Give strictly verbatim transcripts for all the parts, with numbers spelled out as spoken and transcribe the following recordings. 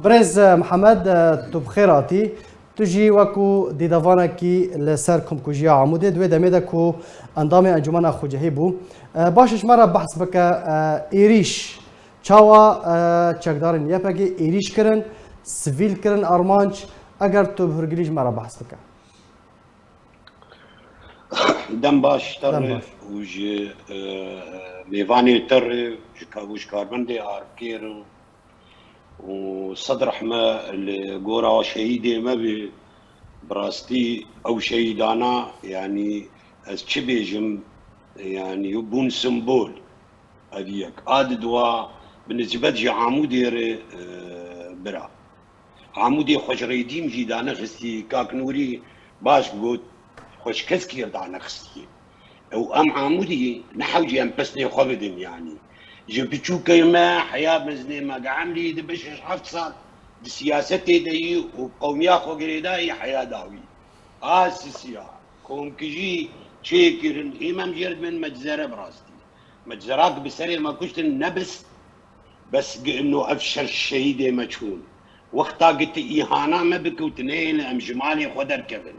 Birêz Mihemed, tu bi xêr hatî. Tu jî wekû dîdavanekî li ser komkujiya Amûdê di wê demê de ku endamê Encûmena Xwecihî bû. Baş e, ji me re behs bike, êrîş çawa çekdarên Y P G êrîş kirin, sivîl kirin armanc, eger tu bi hûrgilî ji me re behs bike. Dem baş te re û ji mêvanê te re, ji ka-, û ji karbendê Arpkêr û sed rehme li gora şehîdê me bi. Bi rastî ew şehîdana, yanî ez çi bêjim, yanî bûn simbol. Ev yek. A di dua bi nisbet ji Amûdê re, e, bira. Amûdê xwe ji rêdîm jî danexistî, kak Nûrî baş got, xwe ji keskî re danexistî. Ew em Amûdî ne hewcî em pesnê xwe bidin, yanî. Ji biçûkê me, heya mezinê me, ge emrî dibe şeş heft sal di siyasetê de yî û qewmiya xwe girêdayî heya dawî. A sisiya, komkijî çêkirin, hê me em jê re dibin meczere bi rastî. Meczerak bi serê me kuştin nebist, bes gi ino ev şer şehîdê me çûn. Wexta gi ti îhana me bike û ti nehêle em ji malê xwe derkevin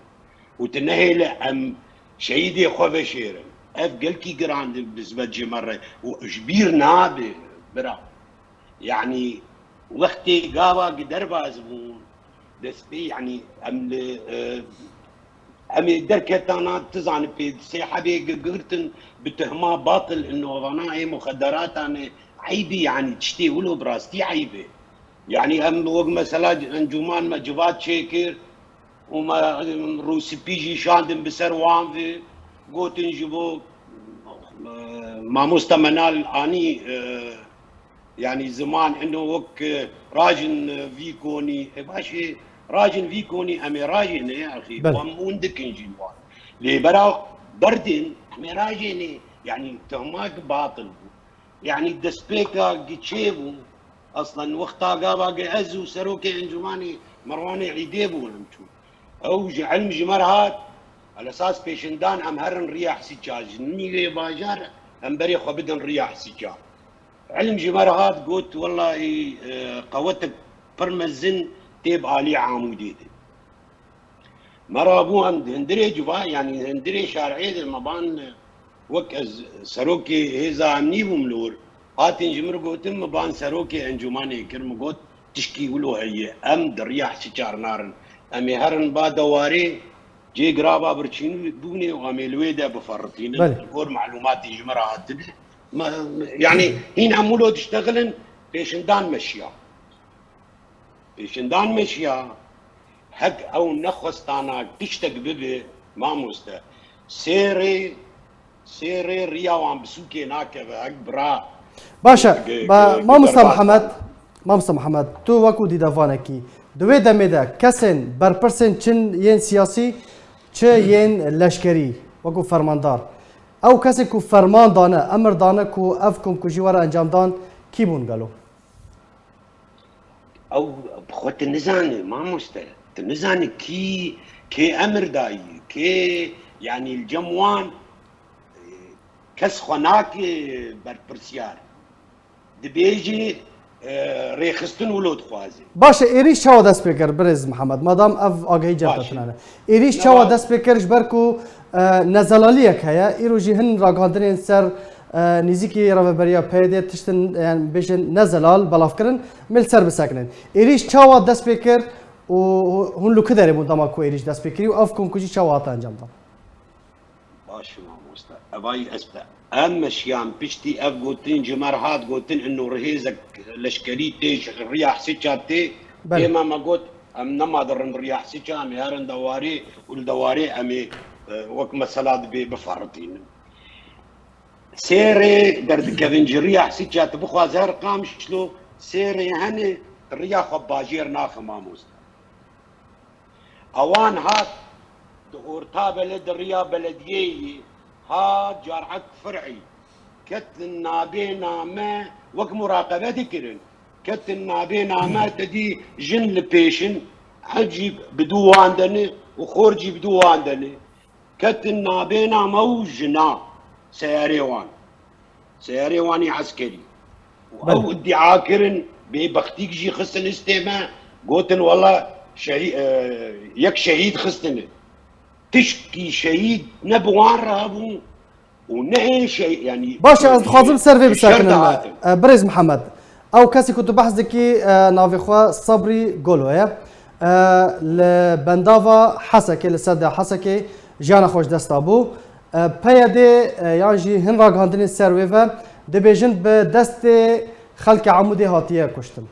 û ti nehêle em şehîdê xwe veşêrin. Ev gelkî giran di nisbet ji me re û ji bîr nabe, bira. Yanî wextê gava gi derbas bûn, destpê, yanî em li, e, em ê derketana, tu zanî pê sê hebê gi-, girtin bi tuhma batil, ino vana ê muxederatan e, eybî, yanî tiştê wilo bi rastî eyb e. Yanî em wek mesela encûman me civat çêkir û me rûspî jî şandin bi ser wan ve, gotin ji bo, e, mamosta Menal anî, e, Yanî ziman ino wek, e, rajin, e, vî konî, e, baş e, rajin vî konî em ê rajêne axî, Belê. Wan hûn dikin jî wan. Lê bera berdin em ê rajêne, yanî tuhmak batil bû. Yanî destpêka gi çê bû, aslen wexta gava gi ez û serokê encûmanê Merwanê Îdê bûn em çûn. Ew ji ilm ji me re hat, elesas pêşindan em herin riya Hesîça, ji nîvê bajar em berê xwe bidin riya Hesîça. Ilm ji me re hat, got, wellahî, e, qewetek pir mezin tê bi alî Amûdê de. Me rabû em di hundirê civa, yanî hundirê şarê de me ban, e, wek ez serokê hêza emnî bûm li wir, hatin ji min re gotin, me ban serokê encûmanê kir, me got, tişkî wilo heye, em di riya Hesîça re narin. Em ê herin ba dewarê, cê girava birçîn bûnê û em ê li wê de biferitînin. Belê. Li gor melûmatê ji me re hatine. Me, yanî hîn em wilo diştexilin pêşindan meşiya. Pêşindan meşiya, hek ew nexwestana tiştek bibe, mamoste. Sê rê, sê rê riya wan bi sûkê nakeve, hek bira. Baş e, Ge-, ba-, ge-, mamosta gerbat. Mihemed, Mamosta Mihemed, tu wekû dîdavanekî, di wê demê de kesên berpirsên çi yên siyasî, çi yên leşkerî, wekû fermandar, ew kesên ku ferman dane, emir dane ku ev komkujî were encamdan, kî bûn gelo? Ew bi xwe tu nizanî, mamoste. Tu nizanî kî, kê emir dayî, kê, yanî li cem wan, e, kes xwe nake berpirsiyar. Dibêjî, e, rêxistin wilo dixwaze. Baş e, êrîş çawa dest pê kir, birêz Mihemed? Madam ev agahî cem Baş e. Te tune ne. Êrîş Ne çawa var. Dest pê kir, ji ber ku, e, nezelaliyek heye. Îro jî hin ragihandinên ser, e, nêzîkî rêveberiya P Y D tiştin, yani bêjin nezelal belav kirin, em ê li ser bisekinin. Êrîş çawa dest pê kir û hûn li ku derê bûn dema ku êrîş dest pê kirî û ev komkujî çawa hate encamdan? Baş e mamoste. Evayî ez te. Em meşiyan piştî ev gotin ji me re hat gotin, ino rihêzek leşkerî tê ji riya Hesîça tê. Belê. Ême me got, em nema dirin riya Hesîça, em ê herin dewarê û li dewarê em ê, e, wek mesela dibê biferitînin. Sê rê derdikevin ji riya Hesîça, tu bixwaze her Qamişlo, sê rê hene riya xwe bajêr naxe mamoste. Ewan hat di orta bele di riya belediyeyê hat carek fir'î ketin nabê name wek muraqebe dikirin. Ketin nabê name te dî jin li pêşin, ev jî bi dû wan de ne û xor jî bi dû wan de ne. Ketin nabê name û jina seyarê wan. Seyarê wan ê eskerî. Û Belê. Ew îdia kirin bêbextîk jî xistin istê me, gotin wela şehî-, e, yek şehîd xistine. Tişkî şehîd ne bi wan re hebû û ne ê şey, yanî, Baş e, ez dixwazim ser vê şer bisekinin me. dihatin. E, Birêz Mihemed, ew kesî ku tu behs dikî, e, navê xwe Sabrî Golo ye. E, li bendava Hesekê, li sedê Hesekê jiyana xwe ji dest dabû. E, P Y D, e, yan jî hin ragihandinên ser wê ve dibêjin bi destê xelkê Amûdê hatiye kuştin.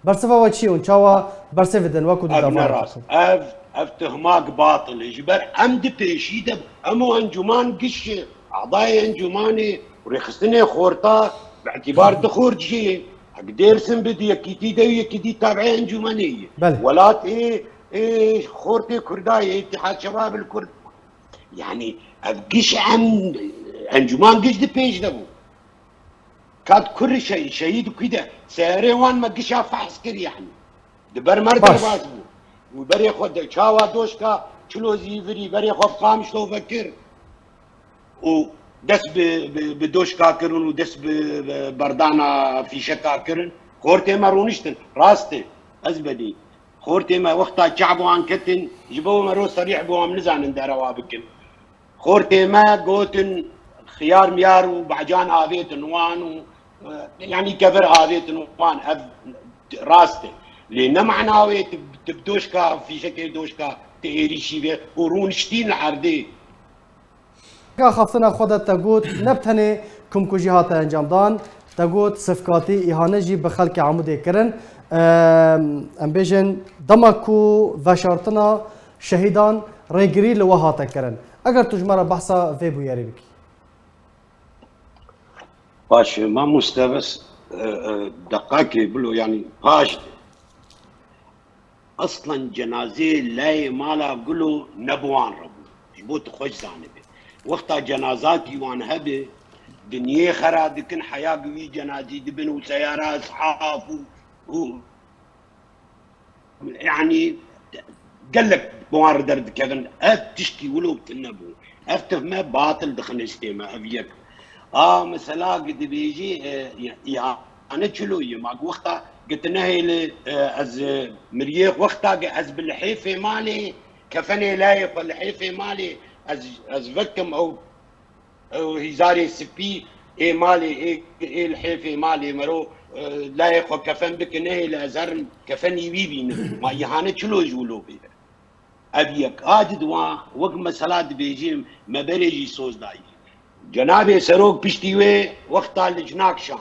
Bersiva we çi ye û çawa bersivê din wekû tu Ev dava ne rast. dikin? Ev, ev tihmak batil e. Ji ber em di pêşî de em û encûman giş e. Adayê encûmanê û rêxistinê xorta bi îtibar di xort jî ye. Hek Dêrsim bi di yekîtî de û yekîtî tabiê encûmenê ye. Belê. Welat ê, ê xortê Kurda ye, Îtîhad Şebab el Kurd. Yanî ev giş em, encûman giş di pêş de bû. Kat kurî şey, şehîd û kî de seyarê wan me gişa fehs kir yanî. Di ber mer Baş. derbas bû. Û berê xwe de çawa doşka çilo zîvirî berê xwe bi Qamişlo vekir. Û dest bi, bi, bi doşka kirin û dest bi, bi berdana fîşeka kirin. Xortê me rûniştin. Rast e. Ez bedî. Xortê me wexta çav wan ketin, ji bo me ro serîh bû, em nizanin derewa bikin. Xortê me gotin xiyar miyar û bacan avêtin wan û, e, yanî kevir avêtin wan. Ev rast e. Lê ne mana wê tu, tu bi doşka, fîşekê doşka, tu êrîşî vê û rûniştîn li erdê. Ka xaftina xwe de te got, ne bi tenê komkujî hate encamdan, te got sifkatî, îhane jî bi xelkê Amûdê kirin. Em, em bêjin, dema ku veşartina şehîdan rêgirî li we hate kirin. Eger tu ji me re behsa vê bûyerê bikî. Baş e, mamoste, bes, e, e, deqakê bilo, yanî paş de. Aslan cenazê layê mala Gulo ne bi wan re bû. Ji bo tu xweş zanibe. Wexta cenazakî wan hebe, dinyê xera dikin, heya bi wî cenazî dibin û seyara îs'af û, û, yanî gelek bi wan re derdikevin. Ev tişkî wilo tune bû. Ev tuhme batil dixin hiştê me, ev yek. A, mesela dibêjî, e, îhane çilo ye. Ma wexta gi tu nehêlî, e, ez, e, miriyê wexta gi ez bi lihêfê malê, kefenê layê xwe lihêfê malê, ez, ez vekim ew, ew hîzarê spî ê malê, ê, ê lihêfê malê mero, e, layê xwe kefen bike, nehêlî ez herim kefenî wî bînim. Ma îhane çilo ji wilo bê. Ev yek. A di diwa, wek mesela dibêjim, me berê jî soz dayî. Cenabê Serok piştî wê wexta lijna kişand.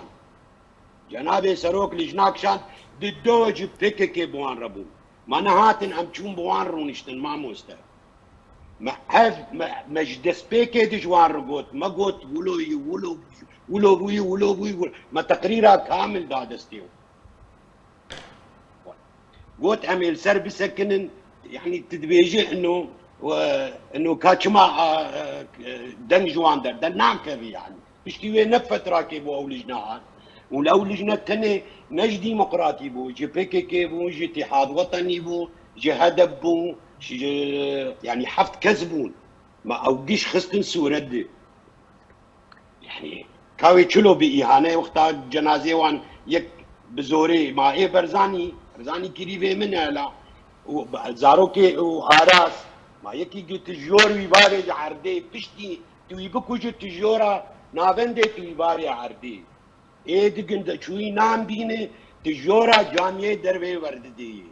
Cenabê Serok lijna kişand, di do ji P K K bi wan re bûn. Me nehatin, em çûn bi wan rûniştin, mamoste. Me ev, me, me ji destpêkê di ji wan re got. Me got, wilo yî, wilo, wilo bûyî, wilo bûyî, wilo. Me teqrîra kamil da destê wan. Got, em ê li ser bisekinin, yanî tu dibêjî ino, e, ino ka çima, e, e, deng ji wan der, der nakeve yanî. Piştî wê ne fetrakê bû ew lijne hat. Û ew lijne tenê ne ji Demokratî bû, ji P K K bû, ji Îtîhad Wetenî bû, ji H D P bû, ji, yanî heft kes bûn. Ma ew giş xistin sûret de. Yanî, ka wê çilo bi îhane, wexta cenazê wan yek bi zorê, ma ê Berzanî, Berzanî kirîvê min e la. Û zarokê û Aras, ma yekî gi tu jor wî bavê ji erdê, piştî tu wî bikujî tu jora navendê tu wî bavê erdê. Ê digin de çûyî nan bîne, tu jora camiyê dervê werdidê.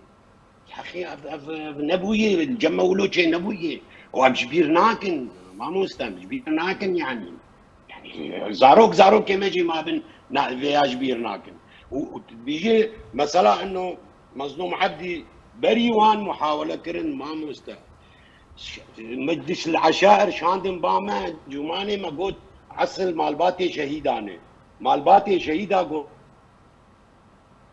Yexî ev, ev, ev nebûye, cem me wilo çê nebûye. Û em ji bîr nakin, mamoste, em ji bîr nakin yanî. Yanî, zarok, zarokê me jî mabin, na, vêya ji bîr nakin. Û, û tu dibêjî, mesela ino Mezlûm Ebdî berî wan muhawele kirin, mamoste. Ş-, Meclis el Eşair şandin ba me, cûmanê me got, esil malbatê şehîdan e. Malbatê şehîda got,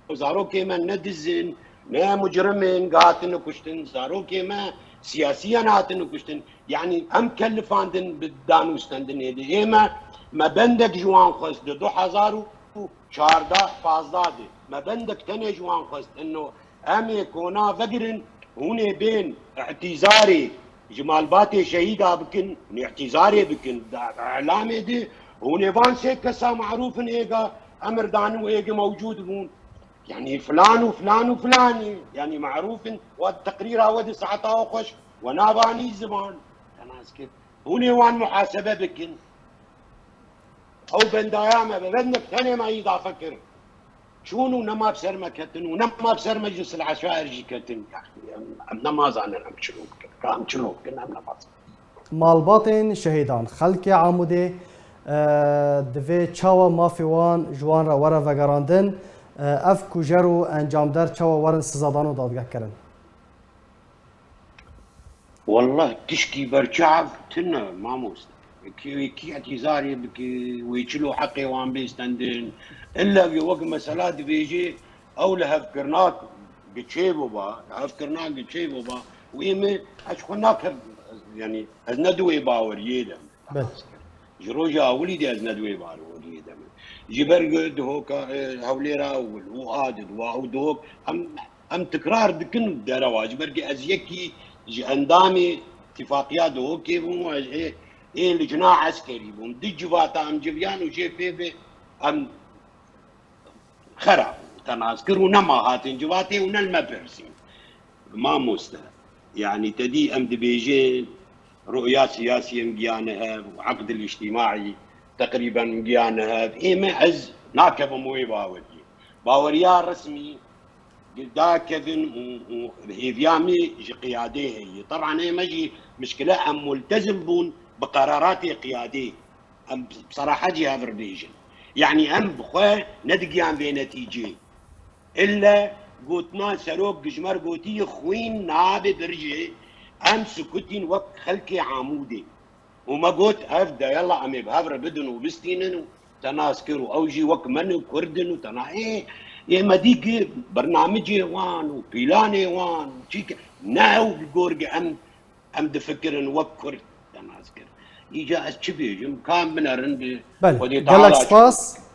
zarokê me ne diz in, ne mucrim in, hatine kuştin, zarokê me siyasiyan hatine kuştin. Yanî em kelifandin bi danûstendinê de. Ê me, me bendek ji wan xwest di du hezar û çardeh pazdeh de. Me bendek tenê ji wan xwest. Ino em ê kona vegirin, hûn ê bên îtîzarê ji malbatê şehîda bikin, hûn îtîzarê bikin, da, îlamê de, hûn ê van sê kesa marûf in êga emir danin û êgî mewcûd bûn. Yanî filan û filan û filanî, yanî marûf in, we teqrîra we di saeta we xweş, we nabanî ziman. Te nas kir. Hûn ê wan muhasebe bikin. Ew bendaya me be, bendek tenê me îdafe kir. Çûn û nema bi ser me ketin û nema bi ser me ji silehşair jî ketin. Yanî em, em nema zanin em çilo bikin. Ka em çilo bikin, em nema zanin. Malbatên şehîdan, xelkê Amûdê, e, divê çawa mafê wan ji wan re were vegerandin, e, ev kujer û encamder çawa werin sizadan û dadgehkirin? Wallah tişkî berçav tune mamoste. Kî, kî îtîzarê bike, wê çilo heqê wan bê stendin. Illa wê wek mesela dibêje, ew lihevkirina giçê biba, lihevkirina giçê biba. Wê min, ez xwe nakev, yanî ez ne di wê baweriyê de me. Belê. Ji roja ewilî de ez ne di wê baweriyê de me. Ji ber ku di hoka, e, Hewlêra ewil û a di dua û di hok, em, em tikrar dikin derewa. Ji ber ku ez yekî ji endamê tifaqiya di hokê bûm û ez ê, ê licna eskerî bûm. Di civata em civiyan û jê pê ve em xera bûn. Te nas kir û nema hatin civatê û ne li me pirsîn. Mamoste, yanî te dî em dibêjin, ruya siyasî em giyane hev û eqdil îctîmaî teqrîben em giyane hev. Ê me ez nakevim wê baweriyê. Baweriya resmî dakevin û, û hêviya me ji qiyadê heye. Teban ê me jî mişkile em multezim bûn bi qeraratê qiyadê. Em bi serahet jî hev re bêjin. Yanî em bi xwe nedigiyan vê netîcê. Ille gotina serok Gijmer gotiye xwîn nabe birjê, em sukutîn wek xelkê Amûdê. Û me got, ev de yala em ê bi hev re bidin û bistînin û te nas kir û ew jî wek me ne Kurd in û te na-, ê, ê me dî ki bernamicê wan û pîlanê wan û çîke ne ew bi gor ge em, em difikirin wek Kurd te nas kir. Îca ez çi bêjim, ka em binerin bi Belê, Xwedê gelek Teala spas.